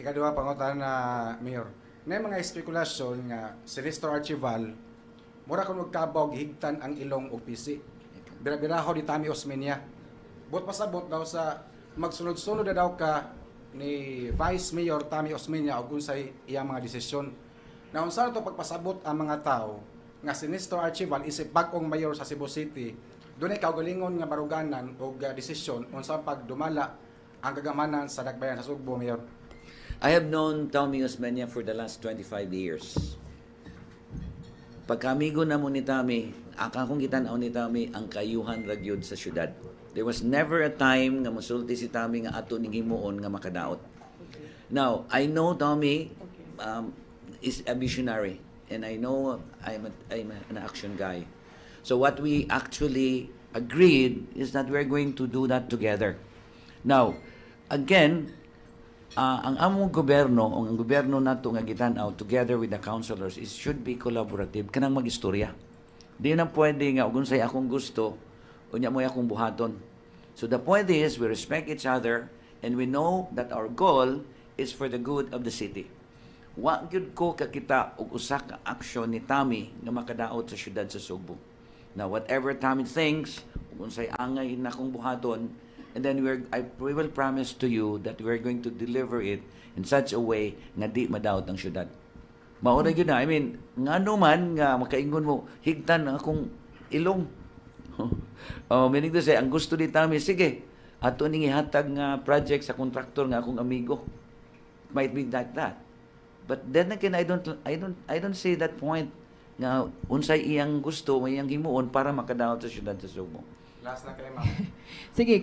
Ikaduha pangutana na, Mayor. Na mga espekulasyon nga si Nestor Archival mura kun kabaw gihigtan ang ilong og pisi. Bira-biraho ni Tommy Osmeña. Buot pasabot daw sa magsunod-sunod na daw ka ni Vice Mayor Tommy Osmeña og unsay iyang mga desisyon. Na unsa na to pagpasabot ang mga tao nga si Nestor Archival isip bag-ong mayor sa Cebu City, dunay kaugalingon nga baruganan og desisyon unsa pagdumala ang kagamanan sa dakbayan sa Sugbo, Mayor? I have known Tommy Osmeña for the last 25 years. Pagkaamigo na mo ni Tommy, ang akong gitan-aw ni Tommy, ang kaayuhan ra gyud sa syudad. There was never a time nga musulti si Tommy nga ato ning himuon nga makadaot. Now, I know Tommy is a visionary and I know I'm an action guy. So what we actually agreed is that we're going to do that together. Now, again, ang among gobyerno o ang gobyerno nato nga gitan-aw together with the councilors is should be collaborative, kanang magistorya. Di na pwede nga ug unsay akong gusto unya mo akong buhaton. So the point is we respect each other and we know that our goal is for the good of the city. Wa gyud ko kakita og usa ka aksyon ni Tommy nga makadaot sa syudad sa Sugbo. Now, whatever Tommy thinks, ug unsay angay na akong buhaton, and then we will promise to you that we're going to deliver it in such a way nga di madaot ang syudad. Mao ra gyud na. I mean, ngano man nga makaingon mo, higtan ang akong ilong. Oh, meaning to say, ang gusto ni Tommy, sige, ato ning ihatag nga project sa kontraktor nga akong amigo. Might be like that. But then again, I don't see that point nga unsay iyang gusto, may iyang himuon para makadaot sa syudad sa Sugbo. Last na kay ma'am. Sige.